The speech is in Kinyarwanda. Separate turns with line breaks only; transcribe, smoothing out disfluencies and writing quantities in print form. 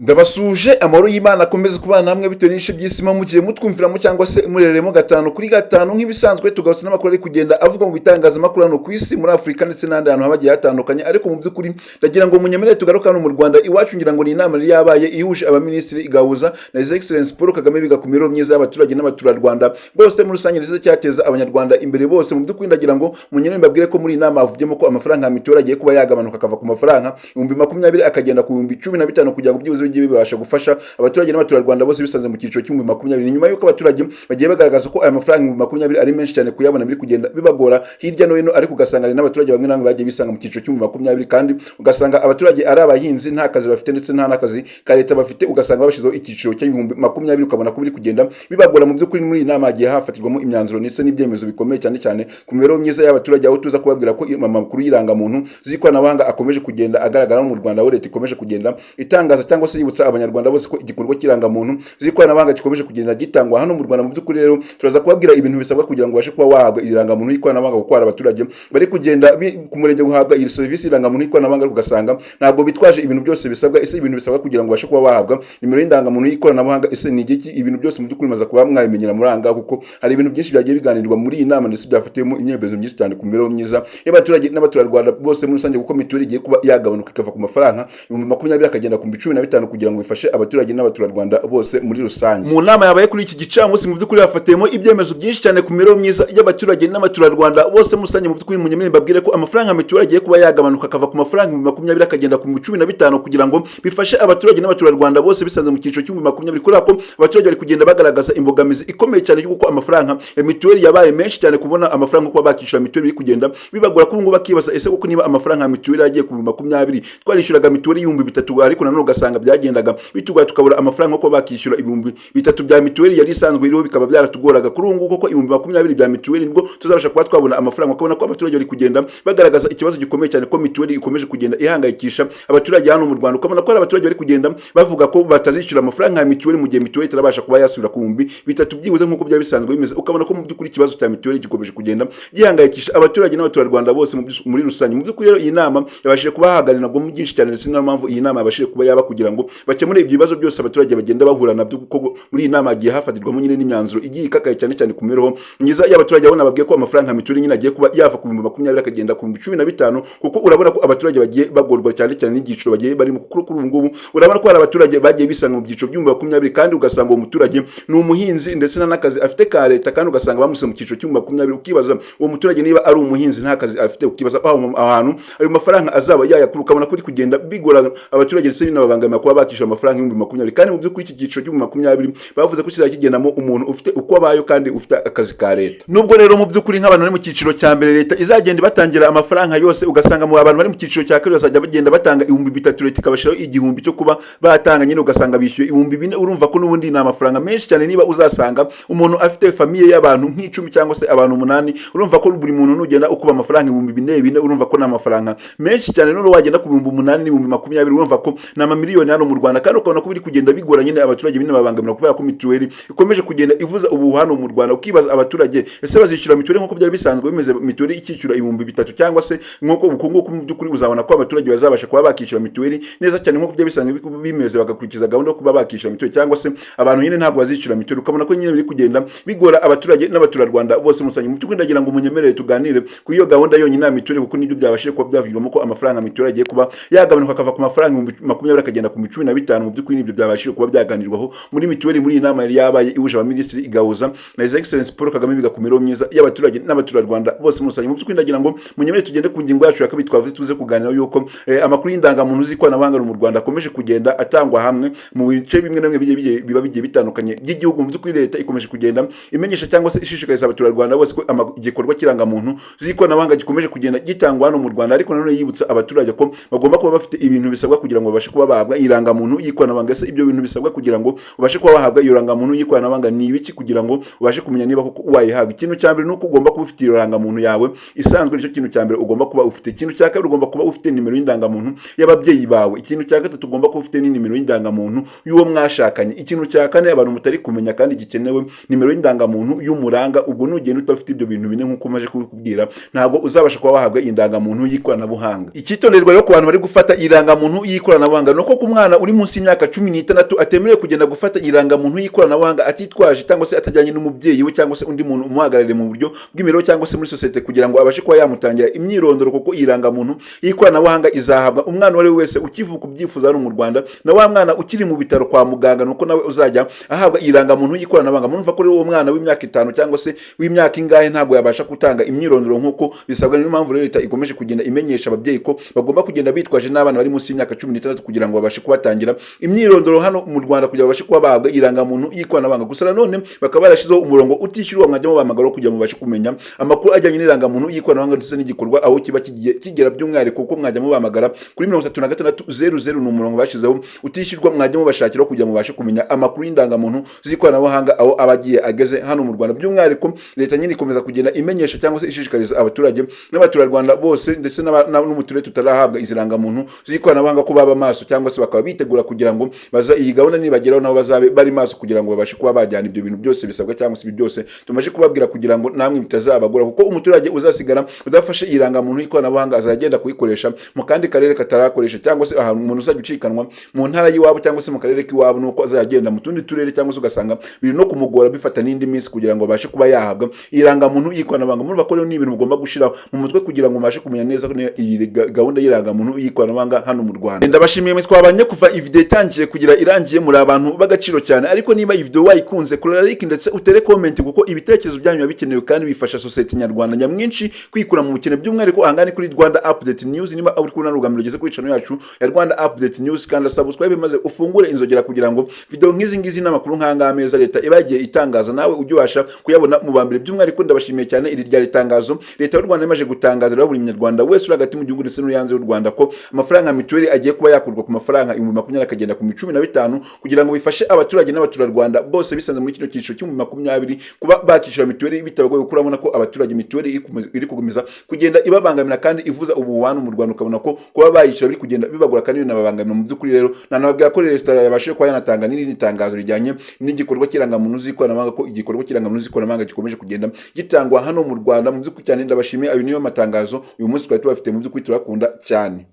Ndabasuje, amahoro y'Imana akomeze kubana namwe bitewe n'ibice by'isi mugiye mutwumviramo cyangwa se mureremo gatanu kuri gatanu. Nk'ibisanzwe, tugarutse n'amakuru ari kugenda avuga mu bitangazamakuru hano ku isi, muri Afurika ndetse n'ahandi hantu haba hagiye hatandukanye. Ariko mu by'ukuri ndagira ngo munyemerere tugaruke hano mu Rwanda iwacu. Ngira ngo ni inama yari yabaye ihuje abaminisitiri, igahuza na His Excellency Paul Kagame, biga ku mibereho myiza y'abaturage n'abaturarwanda bose muri rusange, ndetse cyateza Abanyarwanda imbere bose. Mu by'ukuri ndagira ngo munyemerere mbabwire ko muri iyi nama havugiyemo ko amafaranga ya mituweli agiye kuba yagabanuka, akava ku mafaranga 20,000 akagenda ku 15,000, kugira ngo byibuze bijye bibasha gufasha abaturage n'abaturarwanda bose bisanze mu cyiciro cy'20,000. Ni nyuma y'uko abaturage bagiye bagaragaza ko aya mafaranga 20,000 ari menshi cyane, kuyabona biri kugenda bibagora hirya no hino. Ariko ugasanga hari n'abaturage bamwe na bamwe bagiye bisanga mu cyiciro cy'20,000, kandi ugasanga abaturage ari abahinzi, nta kazi bafite ndetse nta n'akazi ka leta bafite, ugasanga bashyizeho icyiciro cy'20,000, ukabona ko biri kugenda bibagora. Mu by'ukuri muri iyi nama hagiye hafatirwamo imyanzuro ndetse n'ibyemezo bikomeye, cyane cyane ku mibereho myiza y'abaturage, aho tuza kubabwira ko amakuru y'irangamuntu z'ikoranabuhanga akomeje kugenda agaragara mu Rwanda, aho leta ikomeje kugenda itangaza cyangwa se yibutsa Abanyarwanda bose ko igikorwa cy'irangamuntu z'ikoranabuhanga gikomeje kugenda gitangwa hano mu Rwanda. Mu by'ukuri rero turaza kubabwira ibintu bisabwa kugira ngo ubashe kuba wahabwa irangamuntu y'ikoranabuhanga, kuko hari abaturage bari kugenda ku murenge guhabwa iyi serivisi y'irangamuntu y'ikoranabuhanga, ariko ugasanga ntabwo bitwaje ibintu byose bisabwa. Ese ibintu bisabwa kugira ngo ubashe kuba wahabwa nimero y'indangamuntu y'ikoranabuhanga ese ni igiki? Ibintu byose mu by'ukuri maze kuba mwabimenyera muri aha ngaha, kuko hari ibintu byinshi byagiye biganirwa muri iyi nama, ndetse byafatiwemo imyemezo myinshi cyane ku mibereho myiza y'abaturage n'abaturarwanda bose muri rusange, kuko mituweli igiye kuba yagabanuka, ikava ku mafaranga 20,000 akagenda ku 15,000, kugira ngo bifashe abaturage n'abaturarwanda bose muri rusange. Mu nama yabaye kuri iki gicamunsi, mu by'ukuri hafatiyemo ibyemezo byinshi cyane ku mibereho myiza y'abaturage n'abaturarwanda bose muri rusange. Mu by'ukuri munyemerere mbabwire ko amafaranga mituweli agiye kuba yagabanuka, akava ku mafaranga 20,000 akagenda ku 15,000, kugira ngo bifashe abaturage n'abaturarwanda bose bisanze mu cyiciro cy'20,000, kubera ko abaturage bari kugenda bagaragaza imbogamizi ikomeye cyane y'uko amafaranga ya mituweli yabaye menshi cyane. Kubona amafaranga yo kuba bakishyura mituweli biri kugenda bibagora kuri ubu ngubu. Bakibaza: ese koko niba amafaranga ya mituweli yagiye ku 20,000, twarishyuraga mituweli y'3000, ariko nanone ugasanga byagendaga bitugora, tukabura amafaranga yo kuba bakishyura 3000 bya mituweli yari isanzwe iriho, bikaba byaratugoraga. Kuri ubu ngubu koko 20,000 bya mituweli nibwo tuzabasha kuba twabona amafaranga? Ukabona ko abaturage bari kugenda bagaragaza ikibazo gikomeye cyane, ko mituweli ikomeje kugenda ihangayikisha abaturage hano mu Rwanda. Ukabona ko hari abaturage bari kugenda bavuga ko batazishyura amafaranga ya mituweli mu gihe mituweli itarabasha kuba yasubira ku 3000 byibuze nk'uko byari bisanzwe bimeze. Ukabona ko mu by'ukuri ikibazo cya mituweli gikomeje kugenda gihangayikisha abaturage n'abaturarwanda bose muri rusange. Mu by'ukuri rero iyi nama yabashije kuba haganirwamo byinshi cyane, ndetse niyo mpamvu iyi nama yabashije kuba yaba, kugira ngo bakemure ibyo bibazo byose abaturage bagenda bahura nabyo, kuko muri iyi nama hagiye hafatirwamo nyine n'imyanzuro igiye ikakaye, cyane cyane ku mibereho myiza y'abaturage, aho nababwiye ko amafaranga ya mituweli nyine agiye kuba yava ku 20,000 akagenda ku 15,000, kuko urabona ko abaturage bagiye bagorwa cyane cyane n'ibyiciro bagiye barimo. Kuko kuri ubu ngubu urabona ko hari abaturage bagiye bisanga mu byiciro by'20,000, kandi ugasanga uwo muturage ni umuhinzi ndetse nta n'akazi afite ka leta, kandi ugasanga bamusize mu cyiciro cy'20,000. Ukibaza uwo muturage niba ari umuhinzi nta kazi afite, ukibaza aho ahantu ayo mafaranga azaba yayakura. Ukabona ko uri kugenda bigora abaturage ndetse binababangamira kuba bakishyura amafaranga 20,000. Kandi mu by'ukuri iki cyiciro cy'20,000 bavuze ko kizajya kigendamo umuntu ufite uko abayeho kandi ufite akazi ka leta. Nubwo rero mu by'ukuri nk'abantu bari mu cyiciro cya mbere leta izagenda ibatangira amafaranga yose, ugasanga mu abantu bari mu cyiciro cya kabiri bazajya bagenda batanga 3000, leta ikabashyiraho 1000 cyo kuba batanga nyine, ugasanga bishyuye 4000. Urumva ko n'ubundi ni amafaranga menshi cyane. Niba uzasanga umuntu afite famille y'abantu nk'icumi cyangwa se abantu umunani, urumva ko buri muntu nugenda ukuba amafaranga 4000 4000, urumva ko ni amafaranga menshi cyane. None wagenda ku 8000 n'20,000, urumva ko ni amamiliyoni hano mu Rwanda. Kandi ukabona ko biri kugenda bigora nyine abaturage, binababangamira, kubera ko mituweli ikomeje kugenda ivuza ubu hano mu Rwanda. Ukibaza abaturage: ese bazishyura mituweli nk'uko byari bisanzwe bimeze, mituweli ikishyura 3000, cyangwa se nk'uko ubu ngubu? Mu by'ukuri uzabona ko abaturage bazabasha kuba bakishyura mituweli neza cyane nk'uko byari bisanzwe bimeze, bagakurikiza gahunda yo kuba bakishyura mituweli, cyangwa se abantu nyine ntabwo bazishyura mituweli? Ukabona ko nyine biri kugenda bigora abaturage n'abaturarwanda bose musange. Mu by'ukuri ndagira ngo munyemerere tuganire ku iyo gahunda yonyine ya mituweli, kuko nibyo byabashije kuba byavugirwamo, ko amafaranga mituweli agiye kuba yagabanuka, akava ku mafaranga 20,000 akagenda ku 15,000. Mu by'ukuri nibyo byabashije kuba byaganirwaho muri mituweli, muri iyi nama yari yabaye ihuje abaminisitiri, igahuza na His Excellency Paul Kagame, biga ku mibereho myiza y'abaturage n'abaturarwanda bose muri rusange. Mu by'ukuri ndagira ngo munyemerere tugende ku ngingo yacu ya kabiri twavuze tuze kuganira, yuko amakuru y'indangamuntu z'ikoranabuhanga mu Rwanda akomeje kugenda atangwa hamwe mu bice bimwe na bimwe biba bigiye bitandukanye by'igihugu. Mu by'ukuri leta ikomeje kugenda imenyesha cyangwa se ishishikariza abaturarwanda bose ko igikorwa cy'irangamuntu z'ikoranabuhanga gikomeje kugenda gitangwa hano mu Rwanda, ariko nanone yibutsa abaturage ko bagomba kuba bafite ibintu bisabwa kugira ngo babashe kuba bahabwa irangamuntu y'ikoranabuhanga. Ese ibyo bintu bisabwa kugira ngo ubashe kuba wahabwa iyo rangamuntu y'ikoranabuhanga ni ibiki, kugira ngo ubashe kumenya niba koko wayihabwa? Ikintu cya mbere ni uko ugomba kuba ufite iyo rangamuntu yawe isanzwe, nicyo kintu cya mbere ugomba kuba ufite. Ikintu cya kabiri, ugomba kuba ufite nimero y'indangamuntu y'ababyeyi bawe. Ikintu cya gatatu, ugomba kuba ufite ni nimero y'indangamuntu y'uwo mwashakanye. Ikintu cya kane abantu mutari kumenya kandi gikenewe, nimero y'indangamuntu y'umuranga. Ubwo nugenda udafite ibyo bintu bine nk'uko umaze kubikubwira, ntabwo uzabasha kuba wahabwa indangamuntu y'ikoranabuhanga. Icyitonderwa rero ku bantu bari gufata irangamuntu y'ikoranabuhanga ni uko ku mwana umwana uri munsi y'imyaka 16 atemerewe kugenda gufata irangamuntu y'ikoranabuhanga atitwaje cyangwa se atajyanye n'umubyeyi we cyangwa se undi muntu umuhagarariye mu buryo bw'imibereho cyangwa se muri sosiyete, kugira ngo abashe kuba yamutangira imyirondoro, kuko irangamuntu y'ikoranabuhanga izahabwa umwana uwo ari we wese ukivuka ubyifuza hano mu Rwanda, na wa mwana ukiri mu bitaro kwa muganga, nuko nawe uzajya ahabwa irangamuntu y'ikoranabuhanga. Murumva ko rero uwo mwana w'imyaka 5 cyangwa se w'imyaka ingahe ntabwo yabasha gutanga imyirondoro nk'uko bisabwa. Niyo mpamvu rero leta ikomeje kugenda imenyesha ababyeyi ko bagomba kugenda bitwaje n'abana bari munsi y'imyaka 16 kugira ngo babashe kubatangira imyirondoro hano mu Rwanda, kugira ngo babashe kuba bahabwa irangamuntu y'ikoranabuhanga. Gusa nanone bakaba barashyizeho umurongo utishyurwa mwajya mubahamagara kugira ngo mubashe kumenya amakuru ajyanye n'irangamuntu y'ikoranabuhanga ndetse n'igikorwa aho kiba kigiye kigera, by'umwihariko kuko mwajya mubahamagara kuri 3600. Ni umurongo bashyizeho utishyurwa mwajya mubashakiraho kugira ngo mubashe kumenya amakuru y'indangamuntu z'ikoranabuhanga aho aba agiye ageze hano mu Rwanda. By'umwihariko leta nyine ikomeza kugenda imenyesha cyangwa se ishishikariza abaturage n'abaturarwanda bose ndetse no mu turere tutarahabwa izi rangamuntu z'ikoranabuhanga ko baba maso cyangwa se bakaba bitegura kugira ngo baza iyi gahunda nibageraho nabo bazabe bari maso, kugira ngo babashe kuba bajyana ibyo bintu byose bisabwa cyangwa se ibi byose tumaze kubabwira, kugira ngo namwe bitazabagora, kuko umuturage uzasigara udafashe irangamuntu y'ikoranabuhanga azagenda kuyikoresha mu kandi karere katarakoresha, cyangwa se ahantu umuntu uzajya ucikanwa mu ntara y'iwabo cyangwa se mu karere k'iwabo, nuko azagenda mu tundi turere, cyangwa se ugasanga biri no kumugora, bifata n'indi minsi kugira ngo abashe kuba yahabwa irangamuntu y'ikoranabuhanga. Murumva ko rero ni ibintu mugomba gushyira mu mutwe kugira ngo mubashe kumenya neza ko iyi gahunda y'irangamuntu y'ikoranabuhanga hano mu Rwanda. Ndabashimiye mwe twabanye kuva iyi video itangiye kugira irangiye, muri abantu b'agaciro cyane. Ariko niba iyi video wayikunze, kora like ndetse utere comment, kuko ibitekerezo byanyu biba bikenewe kandi bifasha sosiyete nyarwanda nyamwinshi kwikura mu bukene. By'umwihariko ahangana ni kuri Rwanda Update News. Niba uri kubona urugambiro ugeze kuri channel yacu ya Rwanda Update News, kandi subscribe maze ufungure inzogera kugira ngo video nk'izi ngizi n'amakuru nk'aya meza leta iba yagiye itangaza nawe ujye ubasha kuyabona mu ba mbere. By'umwihariko ndabashimiye cyane. Iri ryari itangazo leta y'u Rwanda imaze gutangaza rero buri munyarwanda wese uri hagati mu gihugu ndetse no hanze y'u Rwanda ko amafaranga ya mituweli agiye kuba yakurwa ku mafaranga 20,000 akagenda ku 15,000, kugira ngo bifashe abaturage n'abaturarwanda bose bisanze muri kino cyiciro cy'20,000 kuba bakishyura mituweli bitabagoye, kuko urabona ko abaturage mituweli iri gukomeza kugenda ibabangamira kandi ivuza ubuwanu mu Rwanda, ukabona ko kuba bayishyura biri kugenda bibagora kandi binababangamira. Mu by'ukuri rero nanababwira ko leta yabashije kuba yanatanga n'irindi tangazo rijyanye n'igikorwa cy'irangamuntu z'ikoranabuhanga, ko igikorwa cy'irangamuntu z'ikoranabuhanga gikomeje kugenda gitangwa hano mu Rwanda. Mu by'ukuri cyane ndabashimiye. Ayo niyo matangazo uyu munsi twari tubafite. Mu by'ukuri turakunda cyane.